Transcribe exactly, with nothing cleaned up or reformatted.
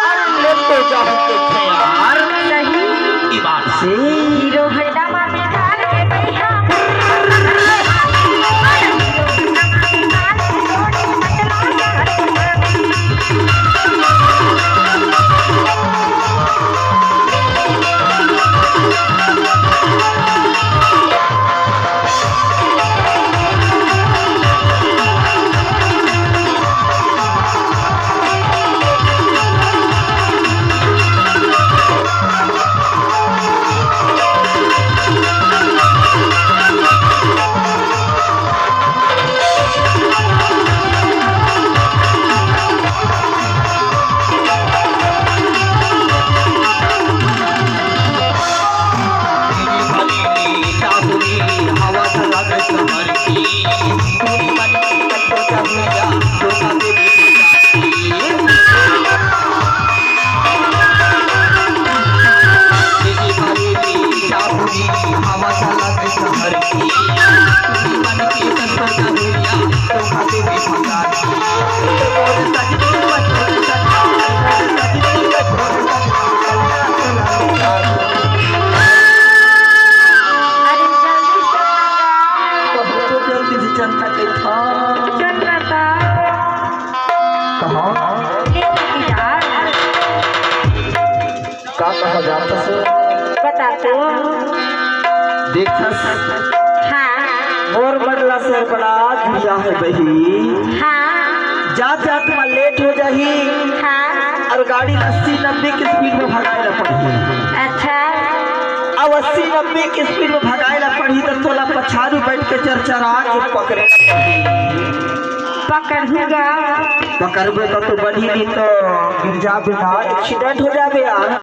अरे ले तो जाओ के थे यार। सही। ई बात से। हीरो हड्डा मार के डाल के भैया। अरे जल्दी से बहुत जल्दी से चलता देखा। चलता। कहाँ? ले चली जा। का कहा जाता से? बता तो। देखस। हाँ। मोर मन ला सरपराज दिया है बही। हाँ। जात जात में लेट हो जाही। हाँ। अउ गाड़ी ला अस्सी नब्बे के स्पीड में भगाए ला पड़ही। अच्छा। अब अस्सी नब्बे के स्पीड में भगाए ला पड़ही, त तोला पछारू बैठ के चरचरा के पकड़े ला पड़ही। पकड़हूँ गा। पकड़बे त तो बनही, नहीं तो गिर जाबे ना, एक्सीडेंट हो जाबे यार।